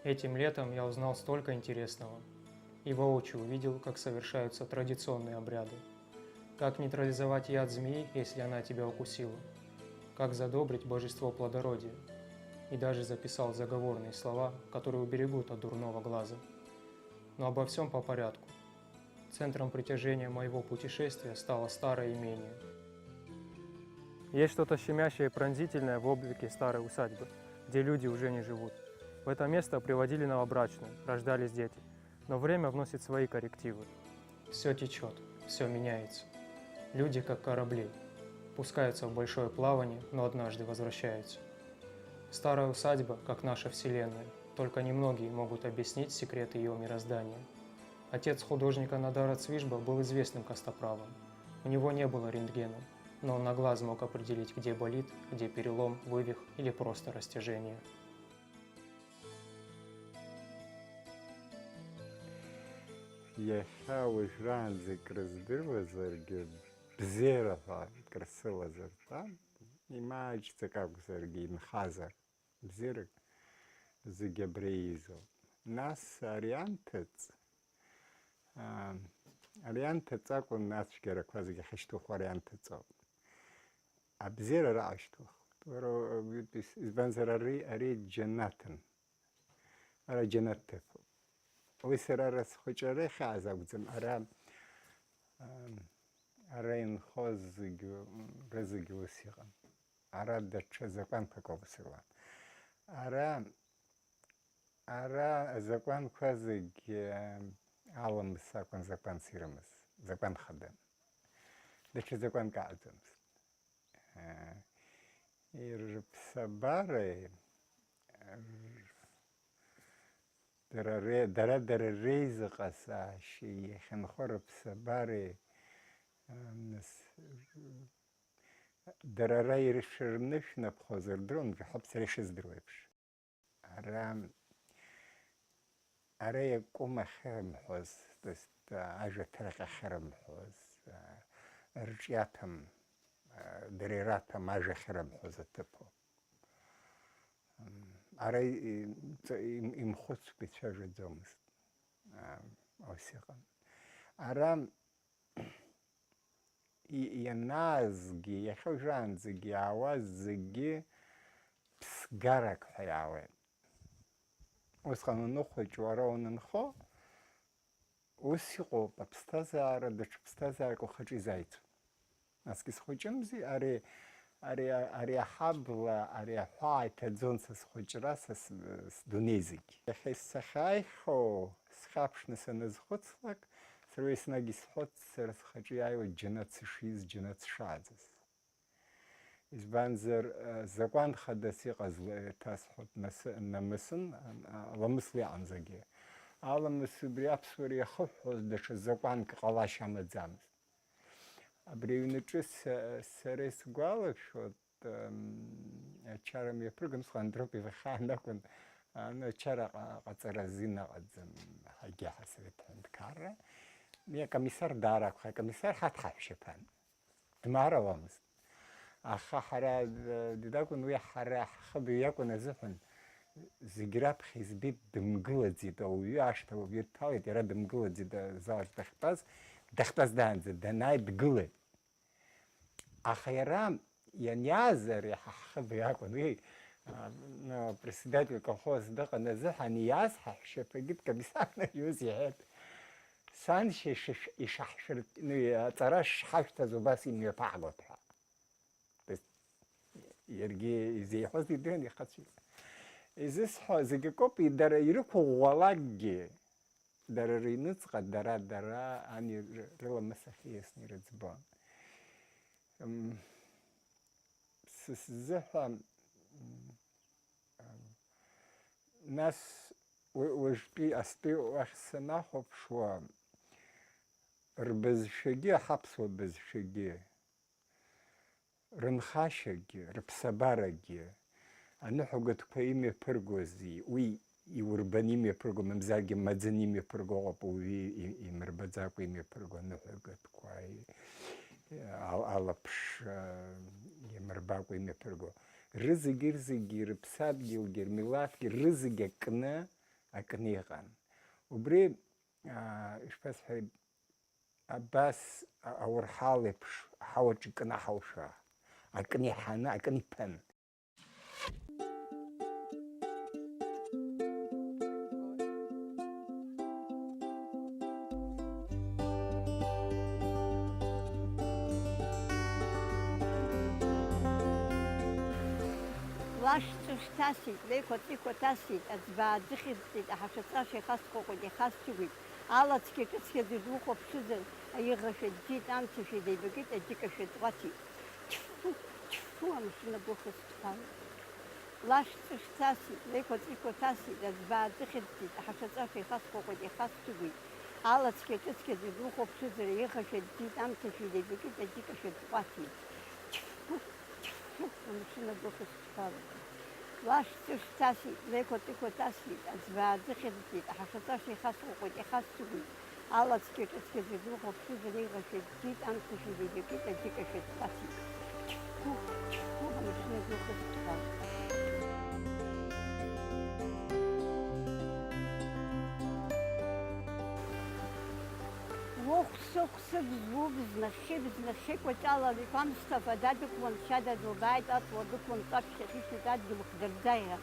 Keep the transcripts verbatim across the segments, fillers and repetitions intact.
Этим летом я узнал столько интересного и воочию увидел, как совершаются традиционные обряды. Как нейтрализовать яд змеи, если она тебя укусила? Как задобрить божество плодородия? И даже записал заговорные слова, которые уберегут от дурного глаза. Но обо всем по порядку. Центром притяжения моего путешествия стало старое имение. Есть что-то щемящее и пронзительное в облике старой усадьбы, где люди уже не живут. В это место приводили новобрачную, рождались дети. Но время вносит свои коррективы. Все течет, все меняется. Люди, как корабли, пускаются в большое плавание, но однажды возвращаются. Старая усадьба, как наша Вселенная, только немногие могут объяснить секрет ее мироздания. Отец художника Надара Цвижба был известным костоправом. У него не было рентгена, но он на глаз мог определить, где болит, где перелом, вывих или просто растяжение. Иахьа уажәраанӡа крыздыруазаргьы, бзиара ҳәа красылазар ҳәа, имаҷӡак акәзаргьы инхазар, бзиарак зегьы абра еизоуп. Нас ари анҭыҵ, аа, ари анҭыҵ акәын ацәгьарақәа зегьы ахьышьҭухуа ари анҭыҵ ауп. Абзиара араҟа ишьҭухуеит. Уара, избанзар, ари, ари џьанаҭын. Ара џьанаҭ ҭыԥуп. Уи сара ара схәыҷра ахьааз акәӡам. Ара, ам, ара инхоз зегьы, м, рызегьы ус иҟан. Ара даҽа закәанқәак аус руан. Ара, ара азакәанқәа зегьы, ам, аламыс акәын закәанс ирымаз, закәан хада. Даҽа закәанк аҟаӡамызт. Ыы, рыԥсабареи, р-, дара ре-, дара, дара реизыҟазаашьеи иахьынхо рыԥсабареи, ы, нас, р-, дара ара иршәырнышәнапхозар, дронгьы ҳаԥсра ишыздыруа еиԥш. Ара, ара иакәым ахьырымҳәоз, то есть, ажәаҭарак ахьырымҳәоз, рҿиаҭым, дара ираҭәам ажәа ахьырымҳәоз аҭыԥоуп. Ара и-, ҵа-, им-, имхәыцкәа ицәажәаӡомызт. Ус иҟан. Ара и-, ианаазгьы, иахьа уажәраанӡагьы иаауаз зегьы ԥсгарак ҳәа иаауеит. Усҟан уныхәыҷу, ара унынхо, ус иҟоуп, аԥсҭазаара даҽа ԥсҭазаарак ухаҿы изаиҭом. Насгьы схәыҷымзи, ари, ари, ари аҳабла, ари аҳәаа иҭаӡон са схәыҷра, са с-, сдунеи зегь. Иахьа исахьааихьоу схьаԥшны саназхәыцлак, сара еснагь исҳәоит, сара схаҿы иааиуеит џьанаҭ сышиз, џьанаҭ сшааӡаз. Избанзар, закәан хадас иҟаз ла-, еиҭасҳәоит, нас-, намысын, а, ламысла иҟамзаргьы. Аламыс убри аԥсуара иахыҳәҳәоз даҽа закәанк ҟалашьа амаӡамызт. Абри аҩнаҿы са, сара исгәалашәоит, ам, ачара мҩаԥыргон, усҟан Андропов ихаан акәын, ан-, ачара ҟа-, ҟаҵара азин аҟаӡам, ҳагьа ҳасовет ҳәынҭқарра. Акомиссар даара акәхеит, акомиссар ҳаҭ ҳаҳәшьаԥан. Дмаараламызт. Аха ҳара, э, дидакәын уи ҳара ҳхыбаҩ иакәын азыҳәан, зегь раԥхьа избеит, дымгылаӡеит, ауаҩы ашҭа уаҩы дҭалеит, иара дымгылаӡеит, э, зал ахь дахьтәаз, дахьтәаз даанӡа, данааи дгылеит. Аха иара ианиааз ари ҳа ҳхыбаҩ акәын, уи, а, ну, председатель колхоз дыҟан азыҳәан, иааз ҳаҳәшьаԥагьы дкомиссарны иус иҳәеит. Саншьа ишышә-, ишаҳшәыртны, аҵара шҳашәҭаз убас имҩаԥаҳгоит ҳәа. То есть, иаргьы изеиҳәоз идыруан ихацәа. Изысҳәо зегь акоуп, дара ирықәыӷәӷәалакгьы, дара рыҩныҵҟа, дара, дара ани ры-, рыламыс ахьиасны ирыӡбон. М, сзыҳәа, м, нас уи-, уажәтәи астәи уахь санахәаԥшуа, рбызшәагьы, ҳаԥсуа бызшәагьы, рынхашьагьы, рыԥсабарагьы, аныҳәагатәқәа имҩаԥыргози, уи Иурбаны имҩаԥырго, мамзаргьы маӡаны имҩаԥырго ыҟоуп, уаҩы и-, имырбаӡакәа имҩаԥырго аныҳәагатәқәа, и-, ал-, алаԥш, а, имырбакәа имҩаԥырго. Рызегьы, рзегьы, рыԥсадгьылгьы, рмилаҭгьы, рызегьы акны, акны иҟан. Убри, а, ишԥасҳәари, абас а-, ауарҳал еиԥш аҳауаҿ икнаҳаушәа, акны иҳаны, акны иԥан. Лашьцәа шьҭасит, леиқәа-ҵиқәа ҭасит, аӡбаа ӡыхьӡҵеит, аҳашаҵашәа ихасҟәаҟәеит, ихасцәыгәеит, алацқьа ҿыцқьаӡа изухәаԥшызар, аиӷашәа ӡәӡәеит, амцашәа деибакит, аџьыкашәа ҵуаҭит. Тьфу, тьфу, амшын агәы хысҭәалоит. Лашьцәа шьҭасит, леиқәа-ҵиқәа ҭасит, аӡбаа ӡыхьӡҵеит, аҳашаҵашәа ихасҟәаҟәеит, ихасцәыгәеит, алацқьа ҿыцқьаӡа изухәаԥшызар, аиӷашәа ӡәӡәеит, амцашәа деибакит, аџьыкашәа ҵуаҭит. Тьфу, тьфу, амшын агәы хысҭәалоит. Лашьцәа шьҭасит, леиқәа-ҵиқәа ҭасит, аӡбаа ӡыхьӡҵеит, аҳашаҵашәа ихасҟәаҟәеит, ихасцәыгәеит, алацқьа ҿыцқьаӡа изухәаԥшызар, аиӷашәа ӡәӡәеит, амцашәа деибакит, аџьыкашәа ҵуаҭит. Тьфу, тьфу, амшын агәы хысҭәалоит. Ухә-сыхә сыбз убз нахьхьи-бз нахьхьи кәаҷала Леқәа Мысҭафа дадәықәлан шьада дылбааит, аҵла дықәлан ҿаԥхьа ихьышьеит адгьыл хәдырӡаӷьа.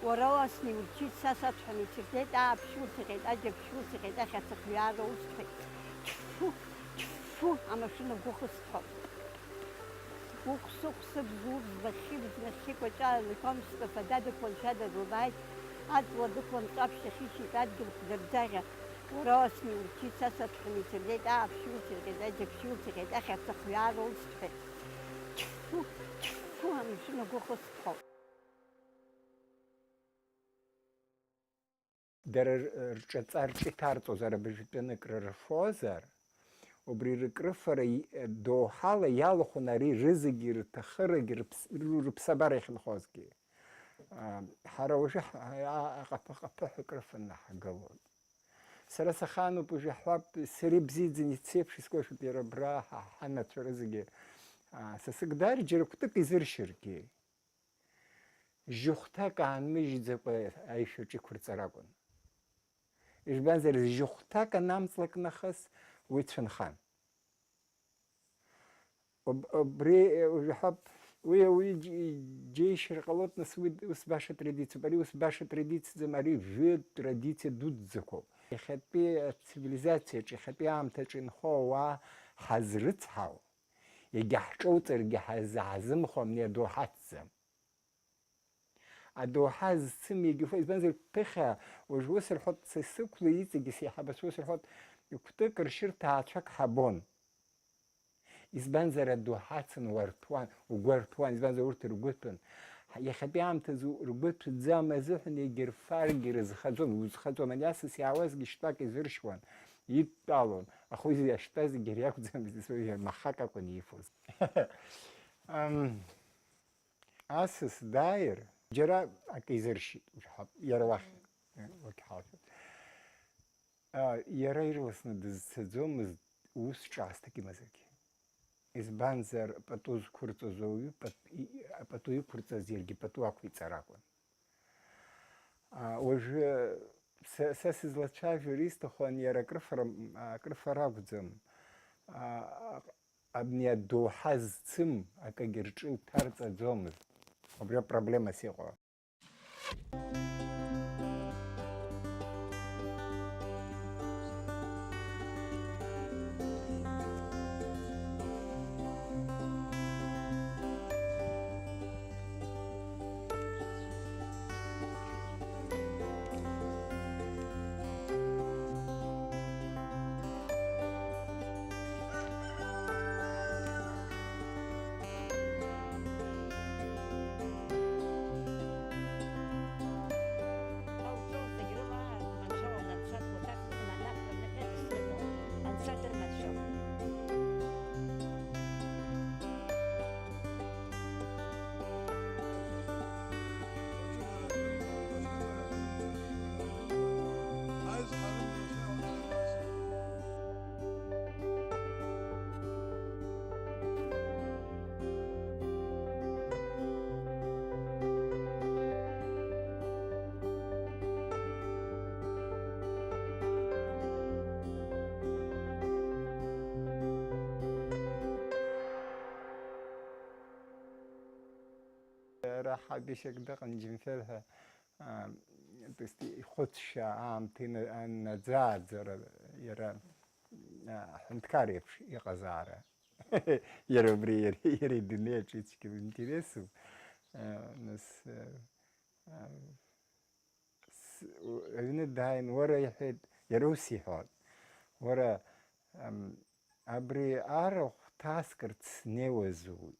Уара уасны иурчит, са саҭәҳәаны ицәырҵеит, ааԥшьы уцаҟьеит, аџьаԥшьы уцаҟьеит, ахьаца хҩаара усҭоит. Тьфу, тьфу, амашьына гәы хысҭәап. Ухә-сыхә сыбз убз нахьхьи-бз нахьхьи кәаҷала Леқәа Мысҭафа дадықәлан шьада дылбааит, аҵла дықәлан ҿаԥхьа ихьышьеит адгьыл хәдырӡаӷьа. Уара уасны иурчит, са саҭәҳәаны ицәырҵеит, ааԥшьы уцаҟьеит, аџьаԥшьы уцаҟьеит, ахьаца хҩаара усҭоит. Тьфу, тьфу, амшын агәы хысҭәап. Дара р-, рҿаҵа рҿы иҭарҵозар, абыржәтәаны акры рфозар, убри рыкрыфара и-, доуҳала иалахәын ари рызегьы рҭахырагь рыԥс-, ру-, рыԥсабара иахьынхозгьы. А, ҳара уажәы ҳ-, а-, аҟаԥы-ҟаԥыҳәа крыфаны ҳгылон. Сара сахаануп уажәы, ҳҳәап, сара ибзиаӡаны ицеиԥш искәашоит иара абра ҳа-, ҳанацәа рызегьы. А, сасык дааир џьара кәтык изыршьыргьы. Жьыхәҭак аанмыжьӡакәа аишәаҿы иқәырҵар акәын. Избанзар, жьыхәҭак анамҵлак нахыс уи цәынхан. Уб-, убри, э, уажәы ҳәа, уи ауаҩы џь-, џьеишьар ҟалоит, нас уи ус баша традициоуп, ари ус баша традициаӡам, ари жәытә традициа дуӡӡақәоуп. Иахьатәи ацивилизациаҿы, иахьатәи аамҭаҿы инхо ауаа ҳазрыцҳау, егьа ҳҿоуҵаргьы ҳазаҳзымхуам, ни адоуҳа ацӡам. Адоуҳа зцым егьа фо, избанзар, ԥыхьа, уажә ус рҳәоит, са сықәла иҵегьы сеиҳабацәа ус рҳәоит, кәтык ршьырҭа ааҵәак ҳабон. Избанзар, адоуҳа ацын уарҭәуан, угәарҭәуан, избанзар, урҭ ргәы ҭәын. Иахьатәи аамҭазы ргәы ҭәӡам азыҳәан егьырфаргьы рызхаӡом, узхаӡом, ани асас иаауазгьы шьтәак изыршьуан, идтәалон, аха уи иаштәаз егьыр иакәӡамызт, махак акәын иифоз. Ам, Асас дааир, џьара акы изыршьит, уҳәап, иара уахь, э, уахь ҳалшоит. А, иара ирласны дызцаӡомызт, ус ҿаасҭак имазаргьы. Избанзар, пату зқәырҵоз ауаҩы пат-, и-, апату иқәырҵаз иаргьы пату ақәиҵар акәын. А, уажәы са, са сызлацәажәар исҭаху ани иара акрыфара, акрыфара акәӡам. А, Абни адоуҳа зцым акагьы рҿы иҭарҵаӡомызт. Убри апроблемас иҟоу. Ҳабишьак дыҟан Џьымфел ҳәа, аа, то есть ихәыцшьа аамҭа ина-, анаӡааӡара иара, аа, аҳәынҭқар еиԥш иҟазаара. Иара убри, иара, иара идунеи аҿы ицқьоу интересуп. Аа, нас, аа, аа, С-, аҩны дааин, уара, иҳәеит, иара ус иҳәон, уара, ам, абри арахә ҭаскырц снеиуазу,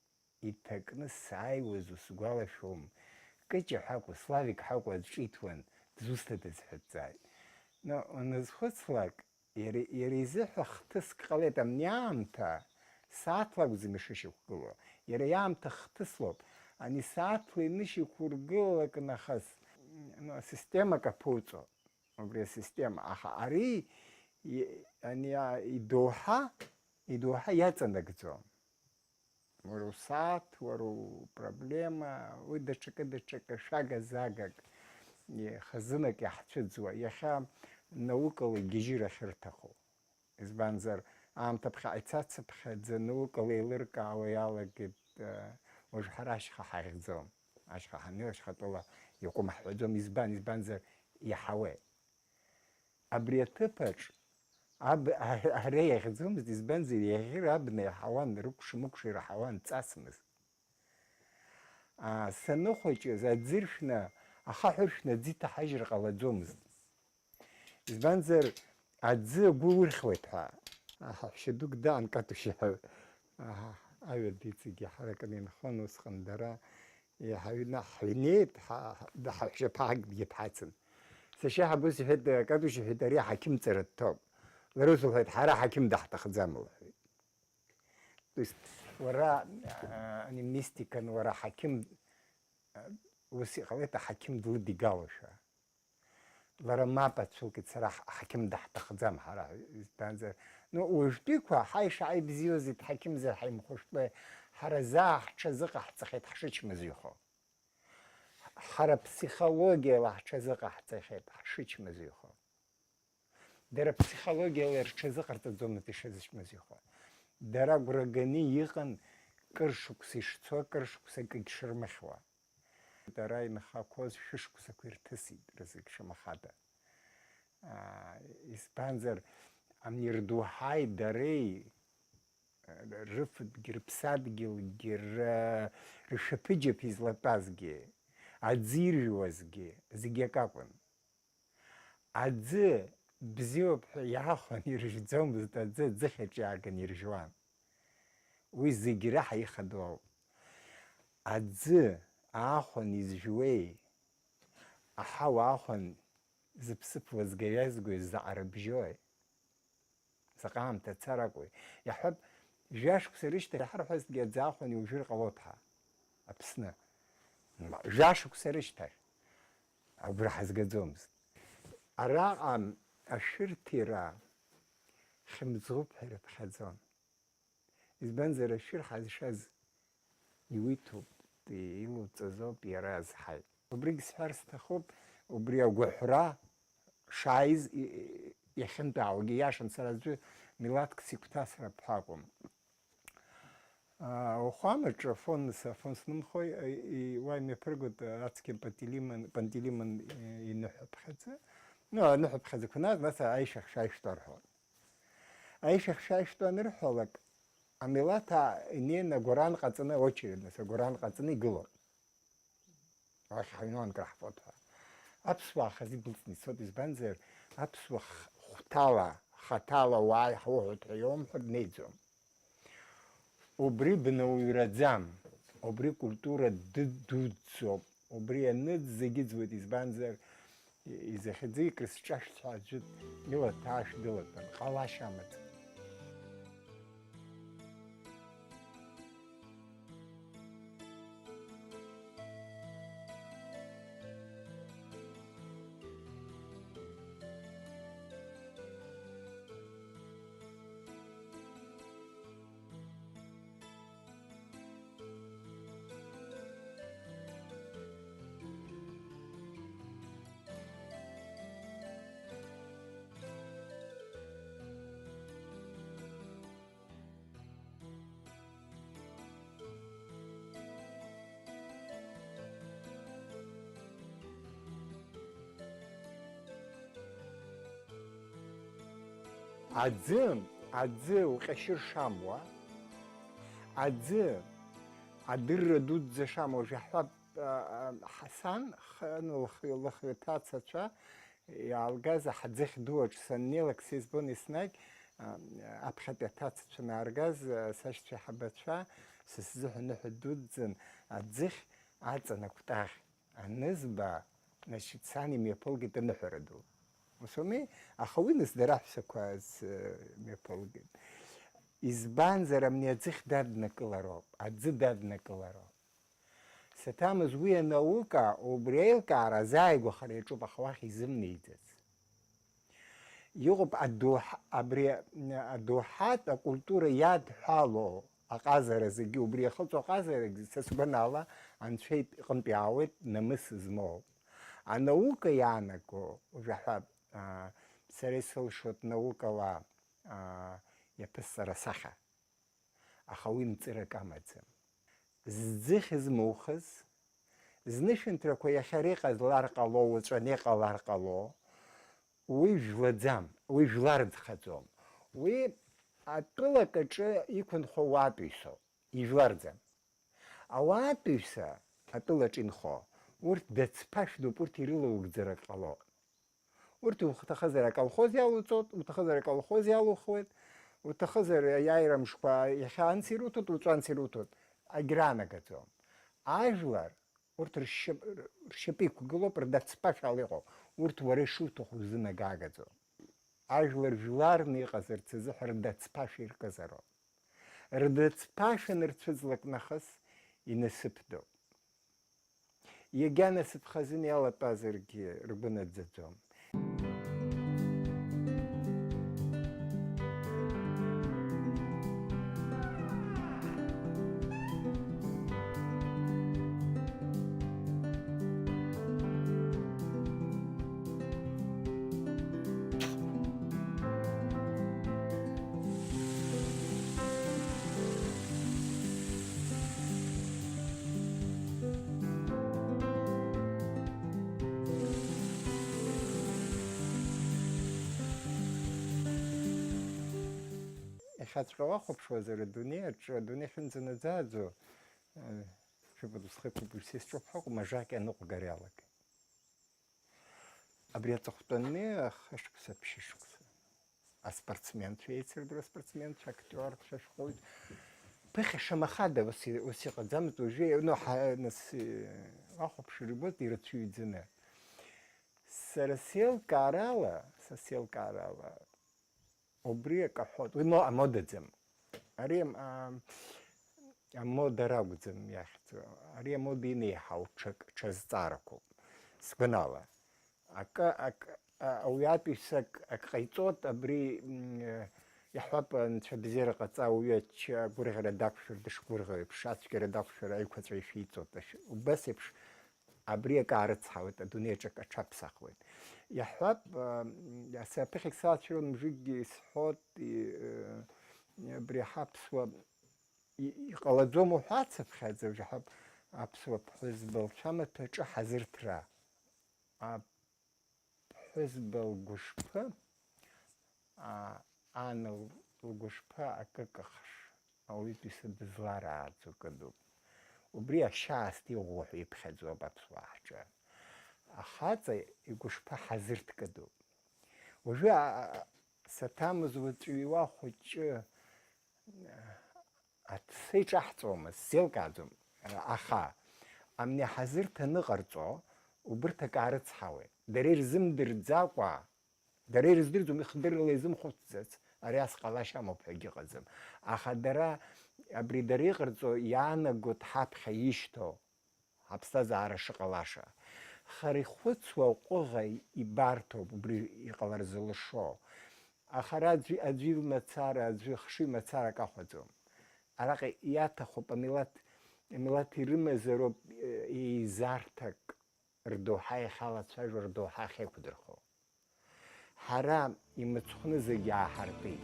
иҭакны сааиуазу сгәалашәом, Кыҷа ҳәа акәу, Славик ҳәа акәу аӡә ҿиҭуан, дызусҭадаз ҳәа дҵааит. Но, уназхәыцлак, Иара, иара изыҳәа хҭыск ҟалеит, абни аамҭа сааҭла акәӡам ишышьақәгылоу, иара иаамҭа хҭыслоуп, ани сааҭла инышьақәыргылалак нахыс, ну, асистема каԥуҵо, убри асистема, аха ари, и-, ани, а, идоуҳа, идоуҳа иаҵанакӡом. Уара усааҭ, уара упроблема, уи даҽакы, даҽакы, шәага-загак, хазынак иаҳцәыӡуа, иахьа наукала гьежьыр ахьырҭаху. Избанзар, аамҭа ԥхьаҟа ицацыԥхьаӡа наукала еилыркаауа иалагеит, э, уажә ҳара ашьха ҳаихьӡом. Ашьха ҳаннеи, ашьхатәыла иакәым ҳҳәаӡом. Избан, избанзар, иаҳауеит. Абри аҭыԥаҿ аб-, ара иахьӡомызт, избанзар, иаӷьыр абна иаҳауан, рыкәша-мыкәша ираҳауан, ҵасмызт. Аа, саныхәыҷыз, аӡы ршәны, ахаҳә ыршәны аӡы иҭаҳажьыр ҟалаӡомызт. Избанзар, аӡы агәы урхьуеит ҳәа. Аҳаҳәшьа дук даан Катушьа ҳәа, аҳа, аҩада иҵегьы ҳаракны инхон усҟан дара. Иаҳа ҩны ҳҩнеит, ҳа-, ҳа-, ҳаҳәшьаԥа ҳакгьы дҳацын. Сашьа ҳабус иҳәеит, Катушьа иҳәеит, ари аҳақьымҵара дҭоуп. Лара ус лҳәеит, ҳара ҳақьым даҳҭахӡам, лҳәеит. То есть, уара, а, ани мистикан, уара ҳақьым, а, ус иҟалеит, аҳақьым длыдигалошәа. Лара мап ацәылкит, сара ҳ-, ҳақьым даҳҭахӡам ҳара, избанзар, ну, уажәтәиқәа ҳаи шаҟа ибзиоузеи дҳақьымзар ҳаимхәышәтәуеи, ҳара заа ҳҽазыҟаҳҵахьеит ҳшычмазаҩхо. Ҳара ԥсихологиала ҳҽазыҟаҳҵахьеит ҳшычмазаҩхо. Дара ԥсихологиала рҽазыҟарҵаӡомызт ишазычмазаҩхо. Дара агәра ганы иҟан кыр шықәса ишцо, кыр шықәса акгьы шырмыхьуа. Дара инхақәоз шәышықәсақәа ирҭысит рызегь шамахада. Аа, избанзар, ани рдоуҳаи дареи, рыфатәгьы, рыԥсадгьылгьы, р-, рышәаԥыџьаԥ излатәазгьы, аӡы иржәуазгьы, зегь акакәын. Аӡы бзиоуп ҳәа иаахәан иржәӡомызт, аӡы аӡыхь аҿы иааган иржәуан. Уи зегь раҳа ихадоу ауп. Аӡы аахәан изжәуеи, аҳауа аахәан зыԥсыԥ лазгаҩазгои заҟа рыбжьои? Заҟа аамҭа царакәи? Иаҳҳәап, жәашықәса рышьҭахь иҳарҳәазҭгьы аӡы аахәан иужәыр ҟалоит ҳәа, Аԥсны. Ма, жәашықәса рышьҭахь агәра ҳазгаӡомызт. Араҟа ашәырҭира хьымӡӷуп ҳәа ирыԥхьаӡон. Избанзар, ашәыр ҳазшаз иуиҭоуп, илоуҵазоуп иара азҳаит. Убригь сҳәар сҭахуп, убри агәаҳәра шааиз и-, и-, иахьынтәаауагьы иашан, сара аӡәы милаҭк сигәҭасра ҳәа акәым. Аа, Уахәамаҿы Афон, Афон снымхои, и-, и-, уа имҩаԥыргоит, а, ацқьа Пантелеймон, Пантелеймон, и-, иныҳәаԥхьаӡа. Ну, аныҳәаԥхьаӡа қәназ, нас аишәахь шәаишәтәа рҳәон. Аишәахь шәаишәтәа анырҳәалак, амилаҭ инеины агәаран ҟаҵаны, очередь, нас, агәаран ҟаҵаны игылон. Уахь ҳаҩнуан, краҳфоит ҳәа. Аԥсуаа хазы идәылҵны ицоит, избанзар, аԥсуа х-, хәҭала, хаҭала уааи ҳауҳәоит ҳәа иоумҳәар, днеиӡом. Убри бнауҩраӡам, убри культура ды-, дуӡӡоуп, убри аныӡ зегьы ыӡуеит, избанзар, и-, изахьӡу икрызҿашәҵо аӡәы илаҭаашәа дылатәан, ҟалашьа амаӡам. Аӡы, аӡы уҟьашьыр шамуа, аӡы адырра дуӡӡа шамоу жәаҳәа, а, а, Ҳасан, х-, лых-, лых-, лҭацацәа иаалгаз аҳаӡыхь ду аҿы саннеилак, сизбон еснагь, а, аԥхьатәи аҭацацәа анааргаз, а, сашьцәа ҳабацәа, са сзыҳәа ныҳәа дуӡӡан, аӡыхь аҵан акәтаӷь анызба, значит, сан имҩаԥылгеит аныҳәара ду. Ус ауми? Аха уи нас дара аҳәсақәа змҩаԥылгеит. Избанзар, амни аӡыхь даднакылароуп, аӡы даднакылароуп. Саҭамыз уи анаука, убри аилкаара азааигәахара иаҿуп, аха уахь изымнеиӡац. Иҟоуп адоуҳа-, абри адоуҳатә акультура иадҳәалоу аҟазара зегьы, убри иахыҵуа аҟазарагьы, са сгәанала, Анцәа иҟынтә иаауеит, намыс змоу. Анаука иаанаго, уажәы ҳәа, а, сара исылшоит наукала, а, иаԥысҵара асахьа. Аха уи мҵырак амаӡам. Зӡыхь змухыз, знышәынҭрақәа иахьа реиҟазлар ҟало, уаҵәы анеиҟалар ҟало, уи жәлаӡам, уи жәларӡхаӡом. Уи атәылак аҿы иқәынхо уаатәыҩсоуп, ижәларӡам. Ауаатәыҩса атәылаҿ инхо, урҭ дацԥашәдоуп, урҭ ирылаугӡарак ҟало. Урҭ уҭахызар аколхоз иалуҵоит, уҭахызар аколхоз иалухуеит, уҭахызар аиааира мшқәа иахьа анс ируҭоит, уаҵәы анс ируҭоит, агьраанагаӡом. Ажәлар урҭ ршьап-, ршьапы иқәгылоуп, рдацԥашәала иҟоу, урҭ уара ишуҭаху рзынагаагаӡом. Ажәлар жәларны иҟазарц азыҳәа рдацԥашәа иркызароуп. Рдацԥашәа анырцәыӡлак нахыс инасыԥдоуп. Иагьа насыԥ хазын иалатәазаргьы ргәы наӡаӡом. Иахьаҵәҟьа уахәаԥшуазар, адунеи аҿы, адунеи ахьынӡанаӡааӡо, э, шәыпату схықәуп, исеисҿоуп ҳәа акәым, ажакьа аныҟәгара иалагеит. Абри аҵыхәтәаны ахышықәса, ԥшьышықәса аспортсменцәа еицырдыруа, аспортсменцәа, актиорцәа, ашәҟәыҩҩцәа. Ԥыхьа шамахада ус и-, ус иҟаӡамызт, уажәы, ну, ҳа-, нас, э, ахәаԥшыр ибоит ирацәаҩӡаны. Сара сеилкаарала, са сеилкаарала, убри акы аҳәоит. Уи мо-, амодаӡам. Ари, а, амода ракәӡам иахьӡу. Ари амода инеиҳау ҽак, ҽазҵаарақәоуп. Сгәанала. Акы, ак-, а, ауаҩытәыҩса ак, ак ҟаиҵоит, абри, м, э, иаҳҳәап, анцәа бзиара ҟаҵа, ауаҩы ача-, агәырӷьара дақәшәар, дышгәырӷьо еиԥш, ацәгьара дақәшәар, аиқәаҵәа ишәиҵоит. Ашә-, убас еиԥш абри акы аарыцҳауеит, адунеи аҿы акы аҽаԥсахуеит. Иаҳҳәап, а, м, са ԥыхьак салацәажәон, мжыкгьы исҳәот, и-, э, абри ҳаԥсуа и-, иҟалаӡом уҳәа ацыԥхьаӡа, уажәы ҳаԥ-, аԥсуа ԥҳәызба лцәамаҭәаҿы ҳазырҭра. Аԥҳәызба лгәышԥы, а, ан л-, лгәышԥы акы кыхш, ауаҩытәыҩса дызларааӡо кыдуп. Убри ашьаасҭа иӷәӷәа ҳәа иԥхьаӡоуп аԥсуаа ҳҿы. Ахаҵа игәышԥы ҳазырҭ кыдуп. Уажәы, а, а, саҭамыз уаҵәыҩуа хәыҷы, Аҭса иҿаҳҵомызт, сзеилкааӡом, аха амни ҳазырҭ аныҟарҵо, убырҭ акы аарыцҳауеит. Дара ирзымдырӡакәа, дара ирыздырӡом, ихдыррала изымхәыцӡац, ари ас ҟалашьа амоуп ҳәагьы ыҟаӡам. Аха дара, абри дара иҟарҵо иаанагоит ҳаԥхьа ишьҭоу. Аԥсҭазаара шыҟалаша. Хара ихәыцуа аҟәыӷа ибарҭоуп убри иҟалар зылшо. Аха ара аӡәы, аӡәы имацара, аӡәы хшыҩ мацара акы ахәаӡом. Араҟа иаҭахуп амилаҭ, амилаҭ ирымазароуп, е, еизарҭак рдоуҳа иахьалацәажәо, рдоуҳа ахьеиқәдырхо. Ҳара имыцхәны зегь ааҳартит.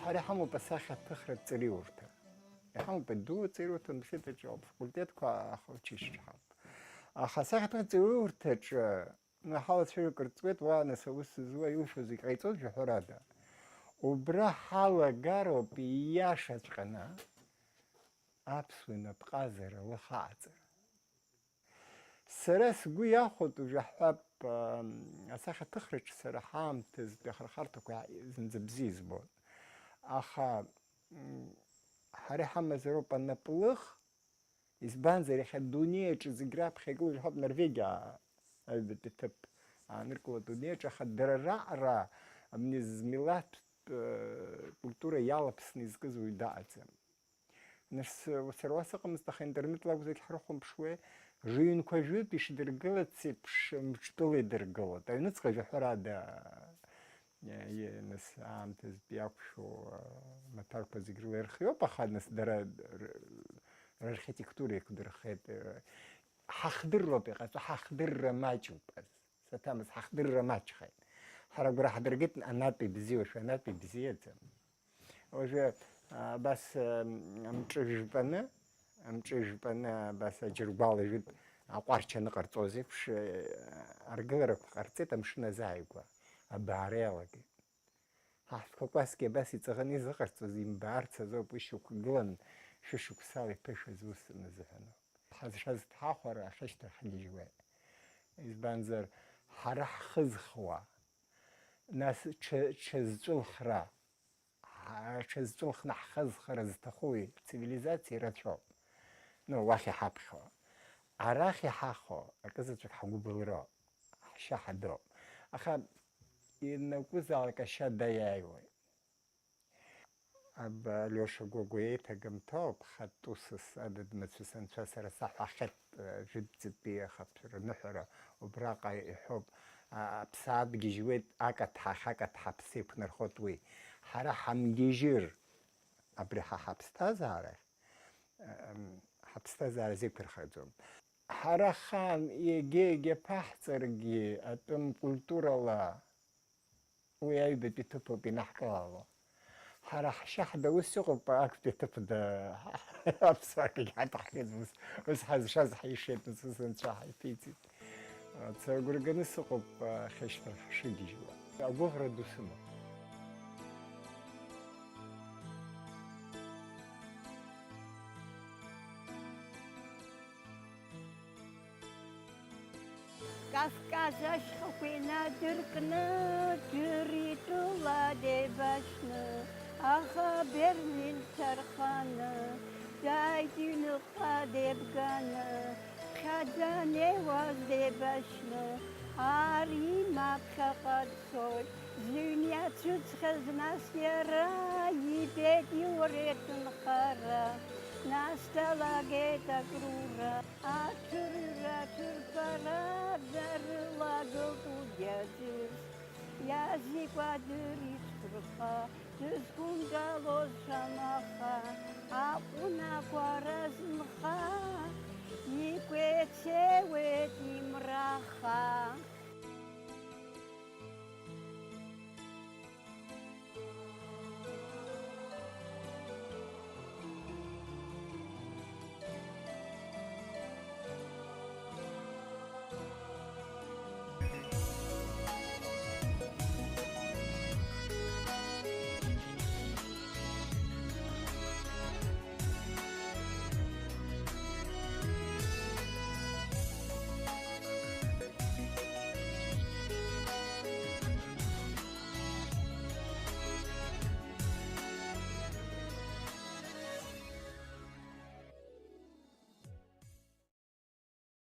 Ҳара иҳамоуп асахьаҭыхратә ҵариурҭа. Иҳамоуп адәы ҵариурҭа, университет аҿы ауп, факультетқәа, аха училищеҿы ҳауп. Аха асахьаҭыхратә ҵариурҭаҿы, ну, ҳалацәажәо акыр ҵуеит, уа, нас, аус зуа илшо зегь ҟаиҵоит, жәаҳәарада. Убра ҳалагароуп ииашаҵәҟьаны аԥсуа инапҟазара лыхааҵара. Сара сгәы иахәоит, ужәаҳҳәап, ам, асахьаҭыхраҿы сара ҳаамҭазтәи ахырхарҭақәа зынӡа бзиа избон. Аха, м, ҳара иҳамазароуп анаплых, избанзар, иахьа адунеи аҿы зегь раԥхьа игылоу, ижәҳәап, Норвегиа аҩбатәи ҭыԥ ааныркыло адунеи аҿы, аха дара раҟара абни змилаҭтә, э, культура иалаԥсны изкыз уаҩ даҟаӡам. Нас, сара уа сыҟамызт, аха интернет лакәзаргь ҳрыхәамԥшуеи, рыҩнқәа жәытә ишдыргылац еиԥш, мҿтәыла идыргылоит. Аҩныҵҟа жәаҳәарада, е, е, нас, аамҭазтәи иақәшәо, а, маҭәарқәа зегь рыла ирхиоуп, аха, нас, дара р-, рархитектура еиқәдырхеит. Ҳахдырроуп иҟаҵо, ҳахдырра маҷуп. Саҭамыз, ҳахдырра маҷхеит. Ҳара агәра ҳдыргеит, анатә ибзиоушәа, анатә ибзиаӡам. Уажәы, а, абас, а, амҿы жәпаны, амҿы жәпаны абас аџьыргәал жәытә аҟәарч аныҟарҵоз еиԥш, а, аргыларақәа ҟарҵеит амшын азааигәа, абаара иалагеит. Ҳаҳәсқәа кәасқьа абас иҵаӷаны изыҟарҵоз имбаарц азоуп, уи шьақәгылан шәышықәсала иԥышәаз ус аназыҳәаноуп. Ҳазшаз дҳахәар ахьышьҭахь ҳгьежьуеит. Избанзар, ҳара ҳхызхуа, нас ҽа-, ҽазҵәылхра, ҳа-, ҽазҵәылхны ҳхызхра зҭаху цивилизациа рацәоуп. Ну, уахь иҳаԥхьо. Арахь иҳахо акызаҵәык ҳгәыбылроуп, ҳшьа ҳадоуп. Аха ианакәызаалак ашьа даиааиуеит. Аб Алиоша Гогәуа еиҭагамҭоуп, хатә усыс адыд-мацәыс анцәа сара саҳәахьеит, э, жәытәӡатәи ахатә рныҳәара убраҟа иҳәоуп, а, аԥсаатә гьежьуеит, акаҭ ҳахь, акаҭ ҳаԥсы еиқәнархоит уи. Ҳара ҳамгьежьыр, абри ҳа ҳаԥсҭазаарахь, ам, ҳаԥсҭазаара зеиқәырхаӡом. Ҳара ҳхаан егьа-егьа ԥаҳҵаргьы атәым культурала уи аҩбатәи ҭыԥоуп инаҳкылало. Ҳара ҳшьа ҳда ус иҟоуп, актәи аҭыԥ да аԥсуаагьы ҳаҭаххьеит, ус, ус ҳазшаз ҳишеит, ус, ус анцәа ҳаиԥиҵеит. Ца агәра ганы сыҟоуп, ахьышьҭахь ҳшыгьежьуа. Агәыӷра ду сымоуп. Кавказ ашьхақәа инадыркны, Џыр итәыла деибашьны, аха Берлин дҭарханы, дааит иҩныҟа деибганы, ԥхьаӡа неиуаз деибашьны, ар има ԥхьаҟа дцоит, зыҩны иацәыӡхьаз нас иара, ибеит иуреҭынхара, нас далагеит акрура. Аҭырҩра, аҭырԥара дарылагылт уигьы аӡәыз, иазикуа дырицәԥырха, дызқәымтәалоз шамаха, аҟәнақәа ара